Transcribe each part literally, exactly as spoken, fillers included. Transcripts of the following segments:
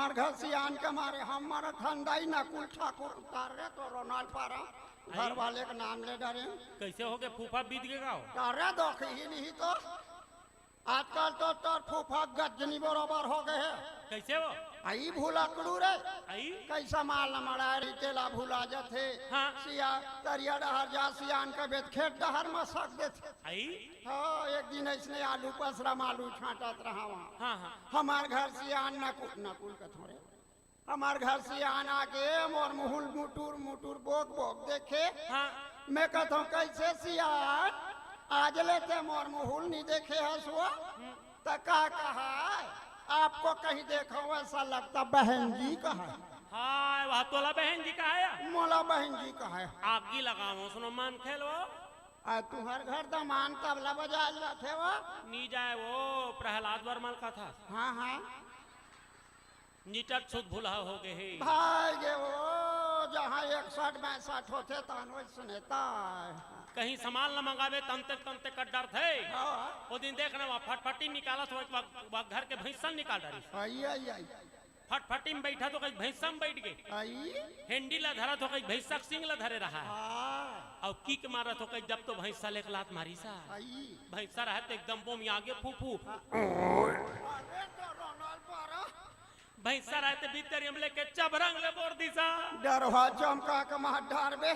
हमार घर सियान के मारे हम मरत हन दाई नकुल ठाकुर। तारे तो रोनाल पारा घर वाले के नाम ले डरे। कैसे हो गए फूफा बीत गए गाँव? तारे दो ही नहीं तो आजकल तो तोर फूफा गजनी बरोबर हो गए है। कैसे हो? आई भुलक्कड़ू रे। आई? कैसा माल न मड़ा रही तेला भुला जाथे। हाँ। सिया तरिया डहर जा सियान के बेत खेत डहर मसक देथे। आई? हाँ, एक दिन ऐसने आलू पसरा म आलू छांटत रहा वहाँ। हाँ, हाँ। हमार घर सियान नकुल, नकुल कथों रे। हमार घर सियान आके मोर मुहुल मुटुर मुटुर बोक बोक देखे। हाँ। मैं कथों, "कैसे सियान, आज ले ते मोर मुहुल नहीं देखे हस वो?" त का कहा, "आपको कहीं देखा हूँ ऐसा लगता बहन जी कहा है।" हाय, वह तोला बहन जी कहा है? मोला बहन जी कहा है। आगी लगावो, सुनो मन खेलवो। आ तुहर घर दमान तबला बजाए जाथे वो? नी जाए वो, प्रहलाद वर्मल कथा। हाँ, हाँ। निटट सुध भुलहा हो गए हे। भाई गे वो, जहाँ इकसठ बासठ होथे, तहाँ वही सुनेता है। कहीं सामान ल मंगावे, तंते तंते कर डरथे। हाँ। वो दिन देखना, वहाँ फटफटी निकालत हो, वह, वह घर के भैंसन निकाल डारी। आई, आई, आई। फटफटी में बैठा तो कहीं भैंसा में बैठ गए। आई। हेंडी ला धरा तो कहीं भैंसा के सिंग ला धरे रहा है। हाँ। और किक मारा तो कहीं जब तो भैंसा लेके लात मारी सा। आई। भैंसा रहा तो एकदम बोम आगे फूफू। अरे तो रोनाल पारा। भैंसा रहा तो भीतर हम लेके चबरंग ले बोर दी सा। डरवा चमका के मार डारबे,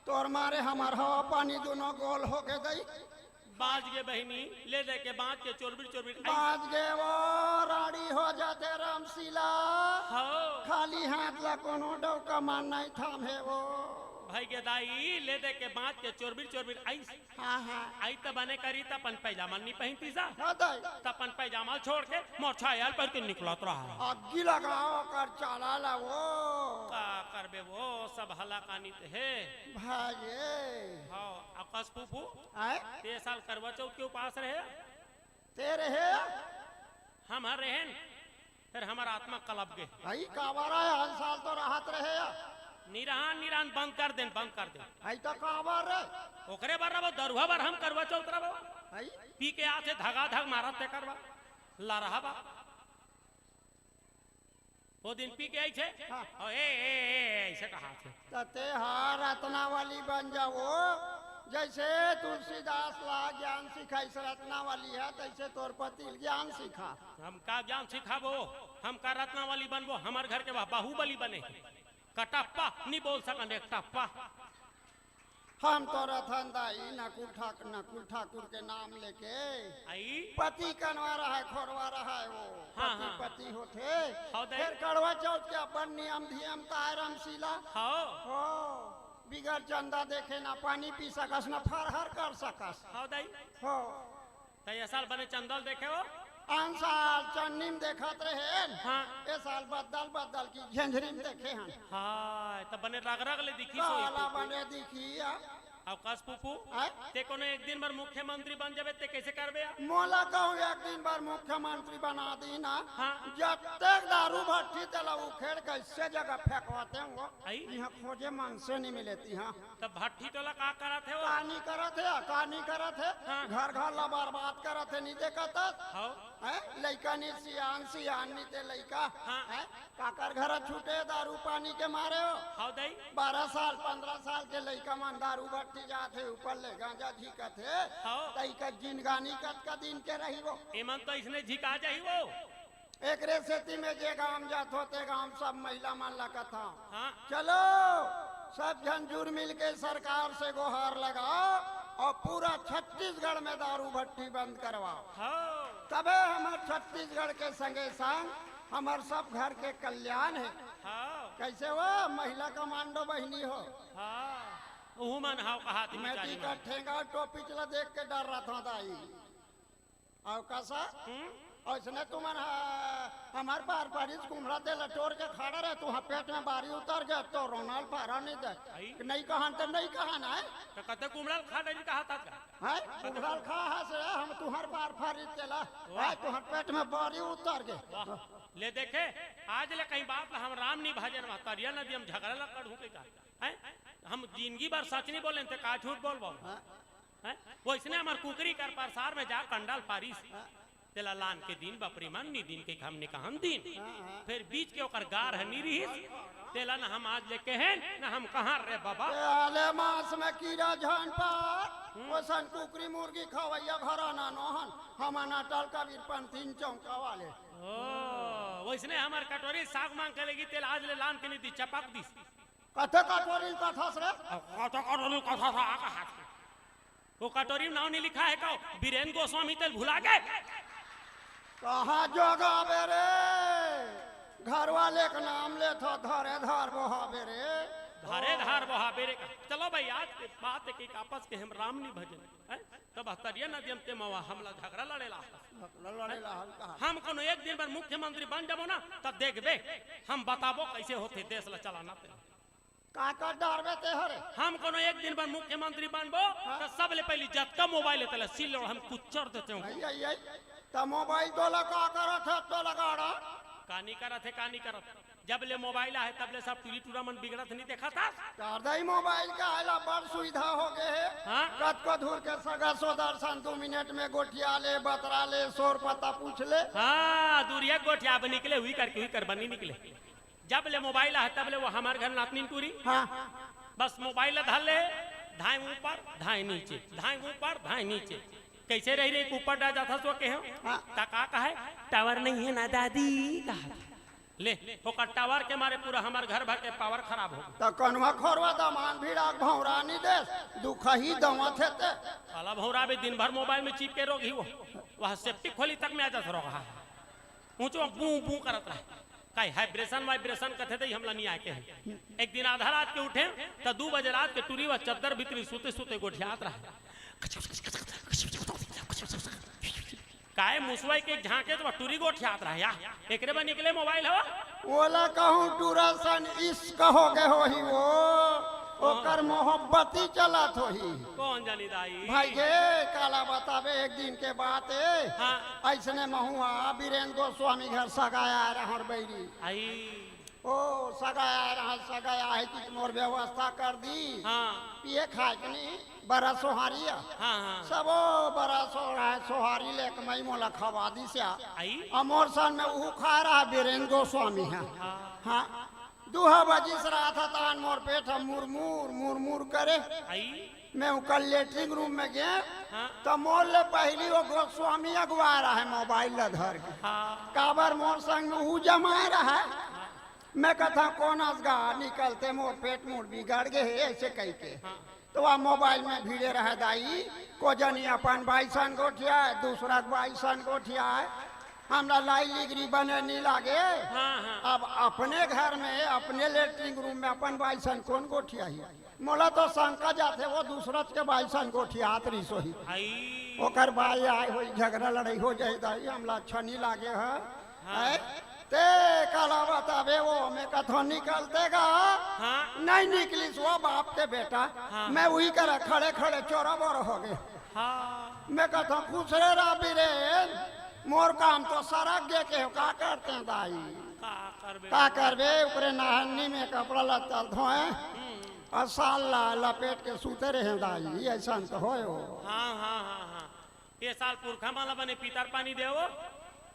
तोर मारे हमार हवा पानी दोनों गोल हो के दई। बाज गे बहिनी, ले दे के बाज के चोरबिर चोरबिर आई। बाज गे वो राड़ी हो जाथे रामशीला। हो। खाली हाथ ला कोनो डौका मन नहीं थामे वो। भाई गे दाई, ले दे के बाज के चोरबिर चोरबिर आई। हाँ, हाँ। आई त बने करी त अपन पैजामा नहीं पहनती सा। हाँ दाई। त अपन पैजामा छोड़ के मोर छायल पर के निकलत रहा। अग्गी लगाओ कर चाला ला वो। का करबे वो, सब हला कानी ते हे। भाई गे। हाँ, आकाश फूफू। आय? ते साल करवा चौथ के उपास रहे? ते रहे? हम हर रहेन, फिर हमारा आत्मा कलप गए। भाई काबर आय, हर साल तो रहत रहे। निरान, निरान बंद कर देन, बंद कर देन। भाई तो काबर रे? ओकरे बर रहो, दरुहा बर हम करवा चौथ रहो। भाई? पी के आथे धगा धग मारत ते करवा। ला रहा बा। वो दिन पी के आई थे। हाँ। और ए, ए, ए, ऐसे कहा थे। त ते हा रत्नावली बन जाओ, जैसे तुलसीदास ला ज्ञान सिखाइस रत्नावली है, तैसे तोर पति ल ज्ञान सिखा। हम का ज्ञान सिखाबो? हम का रत्नावली बनबो? हमार घर के वह बाहुबली बने। कटप्पा नहीं बोल सकन, एक टप्पा। हम तो रथन दाई नकुल ठाक-, नकुल ठाकुर के नाम लेके आई? पति कनवा रहा है, खोरवा रहा है वो। हाँ, पति, हाँ। पति होथे। हाँ, दाई। फिर करवा चौथ के अपन नियम धियम ताय रामशीला। हाँ। हो, बिगर चंदा देखे ना पानी पी सकस, ना फरहर कर सकस। हाँ, दाई। हो। त ये साल बने चंदल देखे हो? आन साल चन्नी में देखत रहे। हाँ। ए साल बदल बदल की झेंझरी में देखे हन। हाँ, त बने रग रग ले दिखी सोई काला तू। बने दिखी या। अवकाश फूफू, आय? ते कोनो एक दिन बर मुख्यमंत्री बन जाबे, ते कैसे करबे या? मोला कहूँ एक दिन बर मुख्यमंत्री बना दी ना। हाँ। जब तक दारू भट्टी तेला उखेड़ कैसे जगह फेंकवाते हैं वो। आई? यहाँ खोजे मन से नहीं मिले ती, हाँ। त भट्टी तोला का करत हे वो? का नहीं करत हे, का नहीं करत हे? हाँ। घर घर ला बर्बाद करत हे, नहीं देखत हस? हाँ। हैं? लइका नहीं सियान, सियान नहीं ते लइका। हाँ। हैं? काकर घर छूटे दारू पानी के मारे हो? हाँ दाई। बारह साल, पन्द्रह साल के लइका मन दारू भट्टी जात हे, ऊपर ले गांजा झिकत हे। हाँ। तई का जिनगानी कतका दिन के रही वो? एमन तो इसने झिका जाही वो। एकरे सेती में जे गांव जात हो, ते गांव सब महिला मन ला कथंव, हाँ। चलो, सब झन जुर मिल के सरकार से गोहार लगाओ और पूरा छत्तीसगढ़ में दारू भट्टी बंद करवाओ। हाँ। तबे हमर छत्तीसगढ़ के संगे संग हमर सब घर के कल्याण हे। हाँ। कैसे हो महिला कमांडो बहिनी हो? हाँ। उहू मन हाव कहा थी मैं बेचारी दी का मन। ठेंगा टोपी चला देख के डर रहा था दाई। अउ कसा? हम्म? अइसने तुमन ह-, हमर पार पारिस कुम्हड़ा तेल ल टोर के खाड़ा रहे, तुहर पेट में बारी उतर गे, तो रोनल पारा नहीं दे। आई? नहीं कहन त नहीं कहन, आय? त कते कुम्हड़ा ल खा डरी कहा था का? हैं? कुम्हड़ा ल खा हस रे, हम तुहर पार पारिस तेला, वाह। हैं? तुहर पेट में बारी उतर गे। वाह। ले देखे, आज ले कहीं बात ला हम राम नहीं भाजे न, तरिया नदी हम झगड़ा ला कढ़ू के का? हैं? हम जिंदगी भर सच नहीं बोले, ते का झूठ बोलबो? हाँ। हैं? वइसने हमर कुकरी कर परसार में जा कंडल पारिस। हाँ। तेला लान के दिन बपरी मन नी दिन के हमने कहन दिन। हाँ, हाँ। फिर बीच के ओकर गार ह नी रिहिस, तेला न हम आज ले कहेन, न हम कहन रे बाबा। ए, आले मांस में कीरा झन पार, हम्म। ओसन कुकरी मुर्गी खवैया घराना नोहन, हमन अटल कबीर पंथी चौका वाले। ओ, वैसने हमर कटोरी साग मांग के लेगी, तेला आज ले लान के नी दी, चपक दिस। कथे कटोरी कथस रे? अब कथे कटोरी कथस, आ कहा थे? वो कटोरी में नाव नहीं लिखा है का? बीरेन गोस्वामी तेल भुला गए। कहाँ जोगाबे रे? घर वाले के नाम ले थो, धरे धार बोहाबे रे। धरे धार बोहाबे रे। चलो भाई, आज के बात है कि आपस के हम राम नहीं भजन, हैं? तब हतरिया नदी हम ते मवा हमला झगड़ा लड़ेला। झगड़ा लड़ेला हम कहा। हम कोनो एक दिन बर मुख्यमंत्री बन जाबो ना, तब देखबे, हम बताबो कैसे होथे देश ला चलाना ते। का कर डारबे ते हरे? हम कोनो एक दिन बर मुख्यमंत्री बनबो, हाँ। त सबले पहली जतका मोबाइल हे, तेला सिल्लोड़ हम कुचर देते हो। आई, आई, आई। त मोबाइल तोला का करत हे, तोला गाड़ा? का नी करत हे, का नी करत? जब ले मोबाइल आहे, तब ले सब टूरी टूरा मन बिगड़त नी देखत हस? कर दई मोबाइल का आयला बड़ सुविधा हो गए हे। हाँ। कतको दूर के सगा सोदर सन दू मिनट में गोठिया ले, बतरा ले, सोर पता पूछ ले। हाँ, दूरिया गोठिया अब निकले, हुई करके हुई कर बनी निकले। जब ले मोबाइल आहे, तब ले वो हमर घर नातनी टूरी। हाँ। बस मोबाइल ला धर ले, धाए ऊपर, धाए नीचे, धाए ऊपर, धाए नीचे। कैसे रही रही ऊपर डा जाथा सो के हो? हाँ। त का कहे? टावर नहीं है ना दादी, कहा। ले, ओकर टावर के मारे पूरा हमर घर भर के पावर खराब हो गया। त कनवा खोरवा दमान भिड़ा भौरा नी देस, दुखही दवा थे ते। साला भौरा भी दिन भर मोबाइल में चिप के रोग ही वो। वह सेप्टिक खोली तक में आ जात रोग हा। ऊंचो बू बू करत रहे। काई हाइब्रेशन वाइब्रेशन कथे दई हमला नी आके है। एक दिन आधा रात के उठे, त दू बजे रात के टूरी व चद्दर भीतरी सुते सुते गोठियात रहे। काय मुसवा के झांके त टूरी गोठियात रहे या। एकरे बर निकले मोबाइल हवा। ओला कहूं टूरा सन इश्क हो गए होही वो, ओकर मोहब्बती चलत होही। कौन जानी दाई? भाई गे, काला बताबे, एक दिन के बात हे। हाँ। ऐसने महुआ बीरेन गोस्वामी घर सगाया रहर बैरी। आई। ओ, सगाया रहर, सगाया है कि मोर व्यवस्था कर दी। हाँ। पिए खाए के नहीं, बरा सोहारी हे। हाँ, हाँ। सबो बरा सोहारी, सोहारी लेके मई मोला खवा दिस या। आई। अउ मोर सन में ऊ खा रहा बीरेन गोस्वामी हे। हाँ। हाँ। दुहा बजिस रात ह, तहान मोर पेट ह मुरमुर, मुरमुर करे। आई। मैं ओकर लेटरिन रूम में गे, हाँ। त मोर ले पहिली वो गोस्वामी अगुवा रहे मोबाइल ल धर के। हाँ। काबर मोर संग में ऊ जमाए रहे। हाँ। मैं कथा, "कोन अस गा निकलते, मोर पेट मुड़ बिगड़ गे हे," ऐसे कहि के। हाँ। त वो मोबाइल में भिड़े रहे दाई, को जनी अपन बाई सन गोठियाए, दूसरा के बाई सन गोठियाए। हमरा लाई लिगरी बने नी लागे। हाँ, हाँ। अब अपने घर में, अपने लेटरिन रूम में अपन बाई सन कोन गोठियाही? मोला तो शंका जाथे, वो दूसरच के बाई सन गोठियात रहिस होही। आई। ओकर बाई आए होही, झगड़ा लड़ाई हो जाही दाई, हमला अच्छा नी लागे ह। हाँ। हैं? ते काला बताबे वो, मैं कथों निकलते गा। हाँ। नहीं निकलिस वो बाप के बेटा। हाँ। मैं उही करा खड़े खड़े चोरा बोर हो गे। हाँ। मैं कथों खुश रे रहा बीरेन, मोर काम तो सरक गे के हो, का करते हैं दाई? का करबे? का करबे? ओकरे नहन्नी में कपड़ा लत्ता धोए। हम्म। अउ साल ला लपेट के सूते रहे दाई, ऐसन तो होय हो। हाँ, हाँ, हाँ, हाँ। ये साल पुरखा मन ला बने पीतर पानी देवो।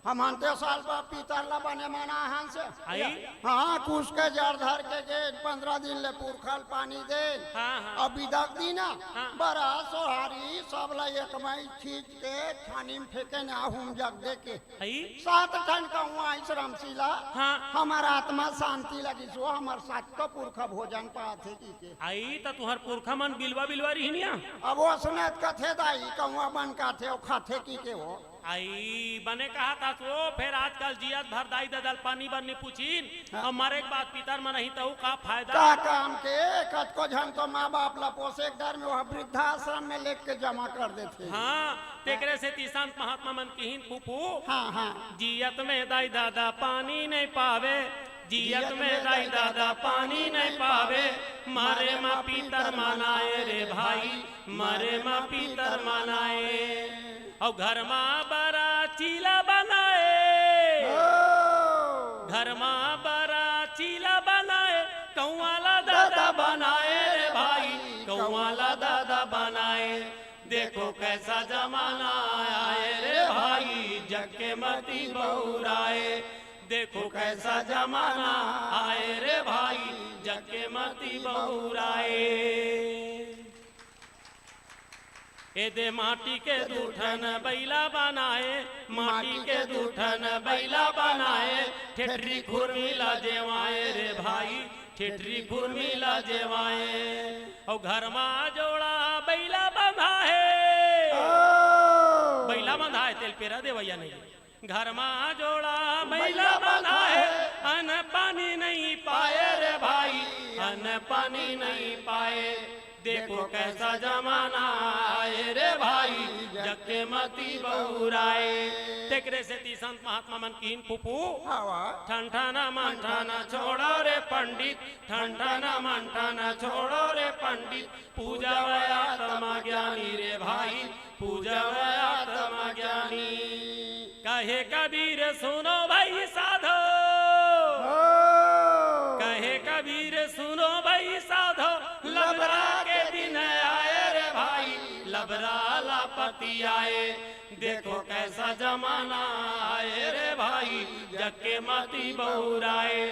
हमन ते साल बा पीतर ला बने मना हन से। आई? हाँ, कुछ के जर धर के गे, पंद्रह दिन ले पुरखा ल पानी दे। हाँ, हाँ। अब बिदक दिन ना, हाँ। बरा सोहारी सब ला एक मई खींच के छानी में फेंके ना, हुम जग दे के। आई? सात ठन कहूँ आइस रमशीला, हाँ। हमर आत्मा शांति लगिस हो, हमर सात का पुरखा भोजन पाथे की के। आई त तुहर पुरखा मन बिलवा बिलवा रहिन या? अब वो सुनत कथे दाई, कहूँ बन काथे, वो खाथे की के वो। आई, बने कहा था सो, फिर आजकल जियत भर दाई ददा ल पानी बर नी पूछिन, हाँ। अउ मरे के बाद पितर मन ही तहु का फायदा? का काम के, कतको झन तो माँ बाप ला पोसे के डर में वो वृद्धाश्रम में लेके जमा कर देथे। हाँ, तेकरे सेती संत महात्मा मन किहिन फूफू, हाँ, हाँ। जियत में दाई ददा पानी नहीं पावे, जियत में दाई ददा पानी नहीं पावे, मरे मा पीतर मनाए रे भाई, मरे मा पीतर मनाए। अउ घर मा बरा चीला बनाए, ओ। घर मा बरा चीला बनाए, कौआ ला ददा बनाए रे भाई, कौआ ला ददा बनाए। देखो कैसा जमाना आए रे भाई, जग के मती बउराए। देखो कैसा जमाना आए रे भाई, जग के मती बउराए। ए दे माटी के दू ठन बइला बनाए, माटी के दू ठन बइला बनाए, ठेठरी खुरमी ला जेवाए रे भाई, ठेठरी खुरमी ला जेवाए। अउ घर मा जोड़ा बइला बंधा हे, ओ। बइला बंधा हे, तेल पेरा देवइया नहीं। घर मा जोड़ा बइला बइला बंधा हे, बंधा हे। अन्न पानी नहीं पाए रे भाई, अन्न पानी नहीं पाए। देखो कैसा जमाना आए रे भाई, जग के मती बउराए। तेकरे सेती संत महात्मा मन किहिन फूफू, हवा। ठन ठन मन ठन छोड़ो रे पंडित, ठन ठन मन ठन छोड़ो रे पंडित, पूजा वया तमा ज्ञानी रे भाई, पूजा वया तमा ज्ञानी। कहे कबीर सुनो भाई साधो, हो। कहे कबीर सुनो भाई साधो, लबरा के दिन आए रे भाई, लबरा ला पती आए। देखो कैसा जमाना आए रे भाई, जग के मती बउराए।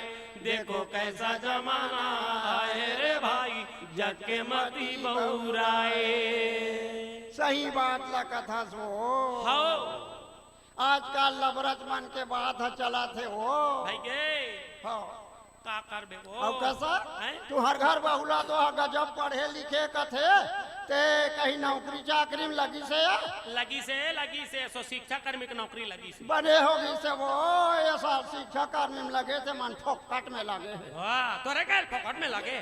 देखो कैसा जमाना आए रे भाई, जग के मती बउराए। सही बात ला कथस वो। हव। आजकल लबरच मन के बात ह चलत हे वो। भाई गे। हव। का करबे वो? अउ कइसा? हैं? तुंहर घर बहुला तो ह गजब पढ़े लिखे कथे, ते कहीं नौकरी चाकरी में लगिस हे? लगिस हे, लगिस हे, सो शिक्षा कर्मी के नौकरी लगिस हे। बने होगिस हे वो, ए साल शिक्षा कर्मी में लगे ते मन फोकट में लगे हे। वाह, तोरे का फोकट में लगे?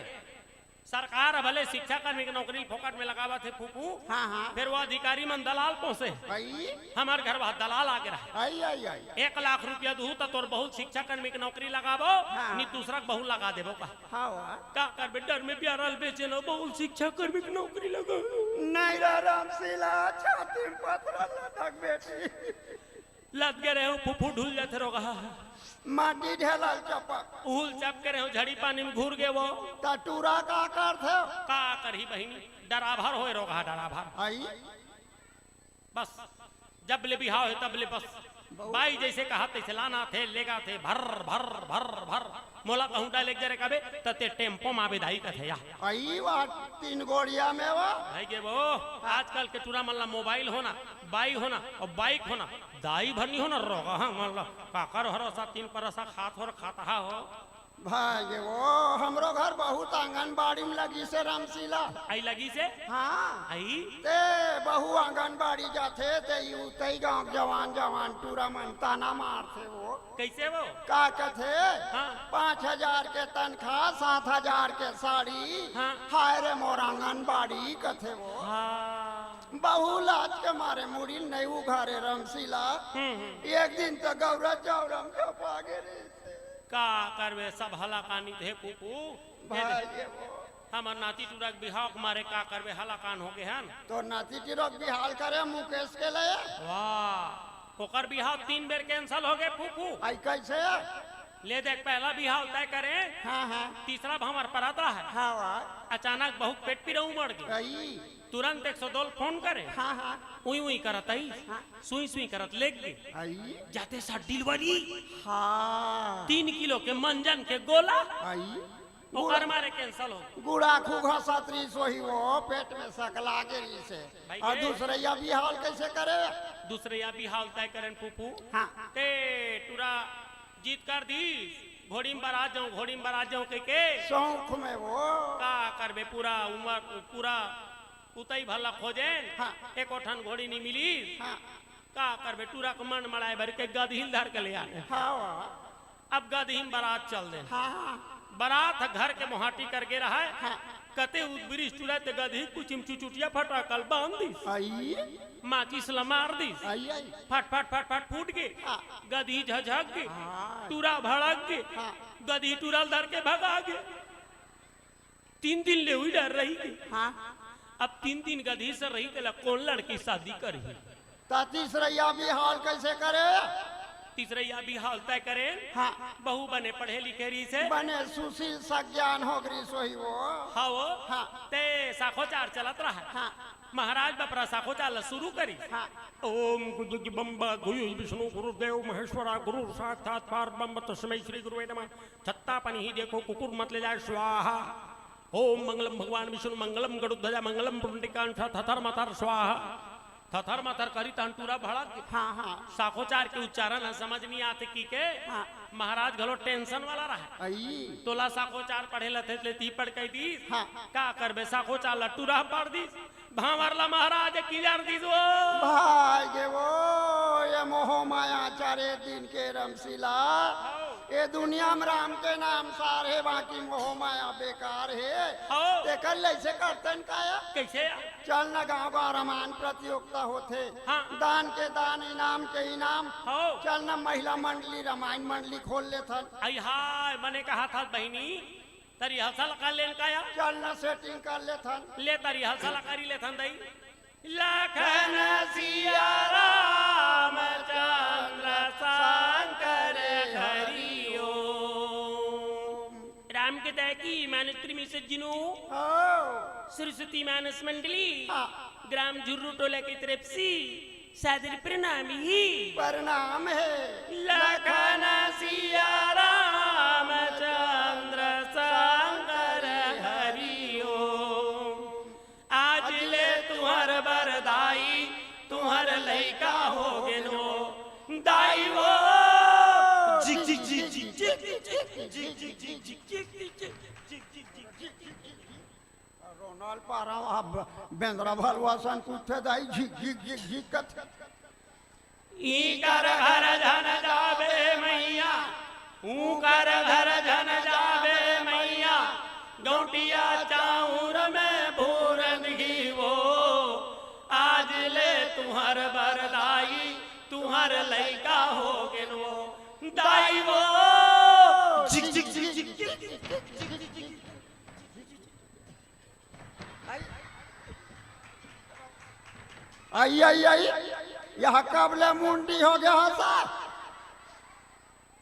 सरकार ह भले शिक्षा कर्मी के नौकरी ल फोकट में लगावत हे फूफू, हाँ, हाँ। फेर वो अधिकारी मन दलाल पोसे। आई। हमर घर वहाँ दलाल आगे रहे। आई, आई, आई। एक लाख रुपया दुहू त तोर बहू ल शिक्षा कर्मी के नौकरी लगाबो, हाँ। नी दूसरा के बहू लगा देबो का। हाँ, वाह। का करबे, डर में बियारा ल बेचे न, बहू ल शिक्षा कर्मी के नौकरी लगा। नहीं रा रामशीला, छाती में पथरा लदक बेटी। लद गे रहेंव, फुफू ढुल जाथे रोगहा। माटी ढेलल चपक। उहुल चप गे रहेंव, झड़ी पानी में घुर गे वो। त टूरा का करथे? का करही बहिनी, डराभर होय रोगहा, डराभर। आई। बस, जब ले बिहाव हे, तब ले बस। बहुत। बाई जइसे कहा, तइसे लाना थे, लेगा थे, भर, भर, भर, भर। मोला कहूँ डाले जरे कबे, त ते टेम्पो मा आबे दाई कथे या। आई वा तीन गोड़िया में वा। है के वो, आजकल के टूरा मन ला मोबाइल होना, बाई होना अउ बाइक होना, दाई भर नी होना रोगहा मन ला। काकर भरोसा तीन परसा खात हो, खात हा हो। भाई के वो, हमरो घर बहू त आंगनबाड़ी में लगिस हे रामशीला। आई लगिस हे? हाँ। आई? ते बहू आंगनबाड़ी जाथे, ते यू तई गांव के जवान, जवान टूरा मन ताना मारथे वो। कइसे वो? का कथे? हाँ। पाँच हजार के तनखा, सात हजार के साड़ी, हाँ। हाय रे मोर आंगनबाड़ी कथे वो। हाँ। बहू लाज के मारे मुड़ी नहीं उघारे रामशीला। हम्म, हम्म। एक दिन त गौरा चौरा में झपा गे रहिस। का करबे, सब हलाकानी हे फूफू। भाई ये वो। हमर नाती टूरा के बिहाव के मारे का करबे, हलाकान हो गे हन। तोर नाती टूरा के बिहाव करे मुकेश के ले। वाह, ओकर बिहाव तीन बेर cancel हो गे फूफू। आई कइसे? ले देख, पहला बिहाव तय करे, हाँ, हाँ। तीसरा भंवर परत रहा है। हाँ, वाह। अचानक बहू के पेट पीरा उमड़ गे। आई। तुरंत एक सौ दो ल फोन करे। हाँ, हाँ। उई उई करत आई। हाँ। सुई सुई करत लेग गे। आई। जाते साथ delivery। हाँ। तीन किलो के मंजन के गोला। आई। ओकर गुड़ा मारे cancel हो। गुड़ाखू घसत रहिस होही वो, पेट में सकला गे रहिस हे। भाई अउ के? दूसरइया बिहाव ल कइसे करे? दूसरइया बिहाव ल तय करेन फूफू। हाँ। ते टूरा जिद कर दिस, घोड़ी में बरात जाऊं, घोड़ी में बरात जाऊं कहिके। शौक में वो। का करबे, पूरा उमर, पूरा उतई भर ला खोजेन, हाँ। एको ठन घोड़ी नी मिलिस। हाँ। का करबे, टूरा के मन मड़ाए बर के गदही ल धर के ले आने। हाँ। अब गदही में बरात चल देन। हाँ, हाँ। बरात ह घर के मोहाटी कर गे रहय। हाँ। कते उदबिरिस टूरा ते गदही कुची म चुचुटिया फटाका ल बांध दिस। आई। माचिस ल मार दिस। आई, आई। फट, फट, फट, फट फूट गे। हाँ। गदही झझक गे। हाँ। टूरा भड़क गे। हाँ। गदही टूरा ल धर के भगा गे। तीन दिन ले उही डर रही गे। हाँ। अब तीन दिन गदही से रही, तेला कोन लड़की शादी करही? त तीसरइया बिहाव ल कइसे करे? तीसरैया बिहाव तय करेन। हाँ। बहू बने पढ़े लिखे रहिसे। बने सुशील सज्ञान हो गई सोही वो। हाँ वो। हाँ। ते साखोचार चलत रहा। हाँ। महाराज बपरा साखोचार ला शुरू करी। हाँ। ओम गुजु बम्बा गुयु विष्णु गुरुदेव महेश्वरा गुरु साक्षात पार ब्रह्म तस्मै श्री गुरुवे नमः। छत्ता पनी ही देखो कुकुर मत ले जाए स्वाहा। ओम मंगलम भगवान विष्णु मंगलम गरुध्वजा मंगलम पुंडिकांक्षा थथर मथर स्वाहा। थथर मथर करी तहन टूरा भड़क गे। हाँ, हाँ। साखोचार के उच्चारण ह समझ नहीं आते की के। हाँ। महाराज घलो tension वाला रहा। आई। तोला साखोचार पढ़े ल थे ले ती पढ़ कह दीस। हाँ। का करबे साखोचार ला टूरा पाड़ दीस। भांवर ला महाराज किंजर दीस वो। भाई गे वो, ये मोह माया चारे दिन के रमसीला। हाँ। ये दुनिया में राम के नाम सार हे, बाकी मोह माया बेकार हे। हाँ। तेकर ले अइसे करतन काया? कैसे? चल न गाँव गाँव रामायण प्रतियोगिता होथे। हाँ। दान के दान, इनाम के इनाम। हाँ। चल न महिला मंडली, रामायण मंडली खोल लेथन। आई हाय, मने कहा था बहिनी, तरी हसल कर लेन काया? चल न setting कर लेथन। ले तरी हसल करी लेथन दई। लखन सिया रामचंद्र शंकर हरि ओम। राम के दया की मानस प्रेमी सज्जनों, हाँ। सरस्वती मानस मंडली, हाँ। ग्राम झुर्रू टोला की तरफ से सादर प्रणाम ही। प्रणाम है। लखन सिया रामचंद्र शंकर हरि ओम। आज ले तुहर बर दाई, तुहर लइका हो गेन वो। दाई वो। झिक, झिक, झिक। रोनाल पारा अब बेंदरा भलवा सन कुछ दाई झिक, झिक, झिक, झिक कथे। ईकर घर झन जाबे मइया, ऊकर घर झन जाबे मइया, गौटिया चाउर में भूरन घीवो। आज ले तुहर बर दाई, तुहर लइका हो गेन वो, दाई वो। झिक, झिक, झिक, झिक। आई, आई, आई, यह कब ले मुंडी हो गया है साहब?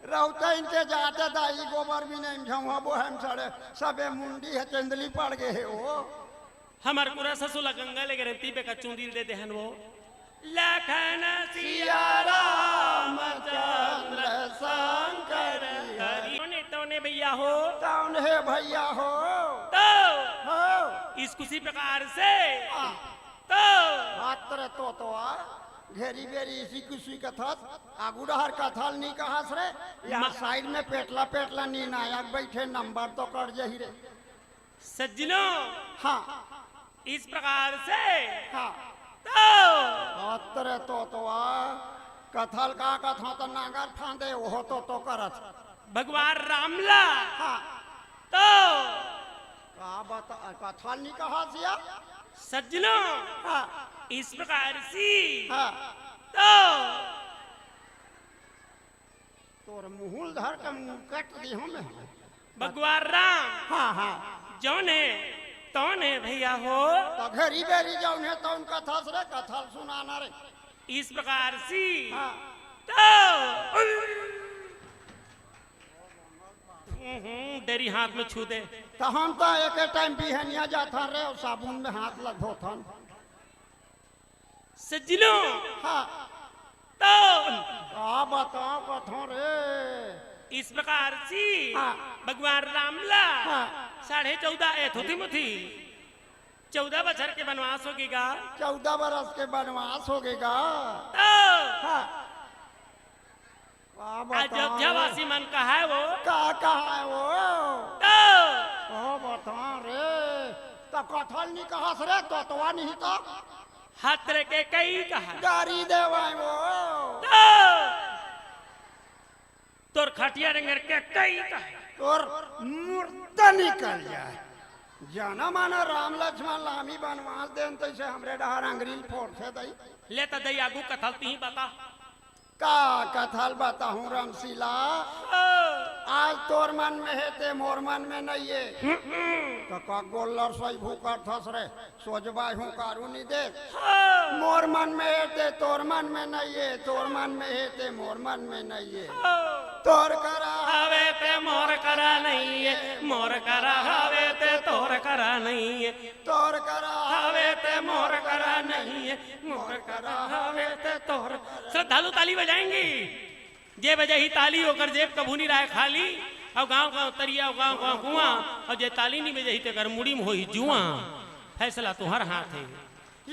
रउतइन के जाते दाई गोबर भी नहीं झंवा बोहम सड़े, सबे मुंडी है, चंदली पड़ गए है वो। हमर पूरा ससुर ला गंगा ले गरंती पे कच्चू दिल दे देहन वो। लखन सिया रामचंद्र शंकर हरि। तौने, तौने भैया हो। तौन हे भैया हो। तो हो। इस कुसी प्रकार से। आ। तो। हाथ रे तो, तो आ। घेरी बेरी इसी कुसी कथस। आगू डहर कथल नहीं कहस रे। यहाँ म- side में पेटला, पेटला नी नायक बैठे, नंबर तो कट जही रे। सज्जनों, हाँ। इस प्रकार से। हाँ। तो। अतरे तो, तो आ, कथल का कथा तो नांगर फांदे, वो तो, तो करत। भगवान राम ला। हाँ। तो। का बता, कथल नहीं कहा सिया? सज्जनों, हाँ। इस प्रकार से। हाँ। तो। तोर मुहुल धर के मुंह कट दिहो मैं। भगवान राम। हाँ, हाँ। जौन हे, तौन हे भैया हो। तो घेरी बेरी जौन हे, तौन कथस रे, कथल सुनाना रे। इस प्रकार से। हाँ। तो। हम्म, डेरी हाथ में छू दे। तो हम तो एक टाइम बिहनिया जाथन रे, और साबुन में हाथ ला धोथन। सज्जनों, हाँ। तो का बताओ कथों रे? इस प्रकार से हाँ। भगवान राम ला हाँ। साढ़े चौदह ए थोथी मुथी चौदह बछर के बनवास हो गे गा। चौदह बरस के बनवास हो गे गा। तो हाँ। का बताओ? अयोध्या वासी मन कहा है वो? का कहा है वो? तो का बताओ रे? तो कथल नहीं कहस रे, तोतवा नहीं तो। हत्र के कई कहा। गारी देवाय वो। तो तोर खटिया रेंगर के कई कहा। तोर मुर्दा निकल जाए। जाना माना राम लक्ष्मण लामी बनवास देन, तैसे हमरे डहर अंगरी ल फोड़थे दई। ले त दई आगू कथल तिही बता। का कथल बताहूँ रमसीला? हाँ। आज तोर मन में हे ते मोर मन में नइये। त का गोल्लर सही भूकर थस रे, सोजबाय हूँ कारू नी देख। हाँ। मोर मन में हे ते तोर मन में नइये, तोर मन में हे ते मोर मन में नइये। हाँ। तोर करा हवे ते मोर करा नइये, मोर करा हवे ते तोर करा नइये। तोर करा हवे ते मोर करा नइये, मोर करा हवे ते तोर। श्रद्धालु ताली बजाएंगी। जे बजाही ताली ओकर जेब कभू नी राय खाली, अउ गांव गांव तरिया, अउ गांव गांव कुआं, अउ जे ताली नी बजाही तेकर मुड़ी में होही जुआं। फैसला तुहर हाथ हे।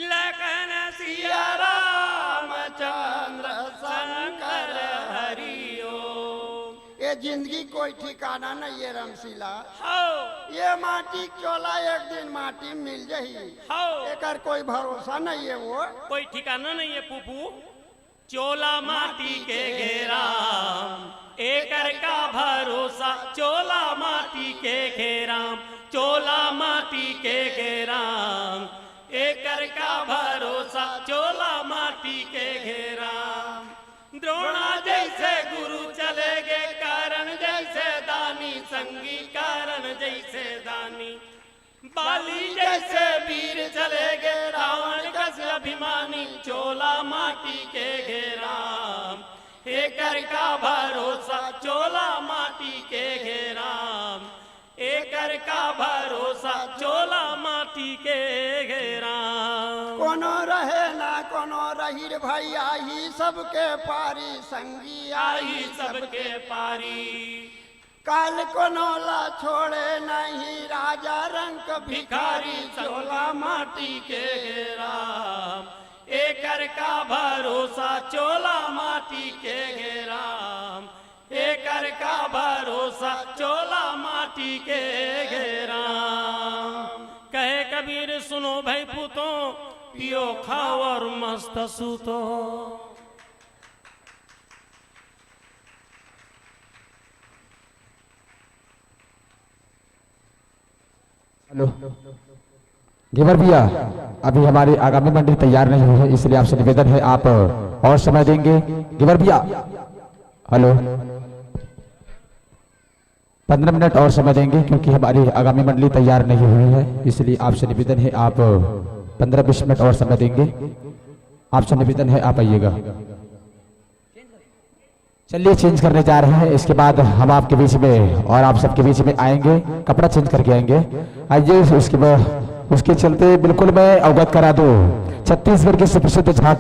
लखन सिया रामचंद्र शंकर हरि ओम। ये जिंदगी कोई ठिकाना नइये रमशीला। हौ। ये माटी के चोला एक दिन माटी में मिल जाही। हौ। एकर कोई भरोसा नइये वो। कोई ठिकाना नइये पुपू। चोला माटी के घेरा, एकर का भरोसा, चोला माटी के घेरा, चोला माटी के घेरा, एकर का भरोसा, चोला माटी के घेरा। द्रोणा जैसे गुरु चले गे, कर्ण जैसे दानी संगी, कर्ण जैसे दानी। बाली जैसे वीर चले गे, रावण कस अभिमानी, चोला माटी के घेरा। एकर का भरोसा, चोला माटी के घेरा। एकर का भरोसा, चोला माटी के घेरा। कोनो रहे ना कोनो रही रे भाई, आही सबके पारी संगी, आही सबके पारी। काल कोनो ला छोड़े नहीं राजा रंक भिखारी, चोला माटी के घेरा। एकर का भरोसा, चोला माटी के घेरा। एकर का भरोसा, चोला माटी के घेरा। कहे कबीर सुनो भाई पूतो, पियो खाओ और मस्त सूतो। हेलो। घेवर भैया, अभी हमारी आगामी मंडली तैयार नहीं हुई है, इसलिए आपसे निवेदन है आप और समय देंगे। घेवर भैया, हेलो। पन्द्रह मिनट और समय देंगे क्योंकि हमारी आगामी मंडली तैयार नहीं हुई है, इसलिए आपसे निवेदन है आप पन्द्रह बीस मिनट और समय देंगे। आपसे निवेदन है आप आइएगा। चलिए, चेंज करने जा रहे हैं, इसके बाद हम आपके बीच में और आप सबके बीच में आएंगे, कपड़ा चेंज करके आएंगे। आइए, उसके बाद, उसके चलते बिल्कुल मैं अवगत करा दूं, छत्तीसगढ़ के सुप्रसिद्ध झांकी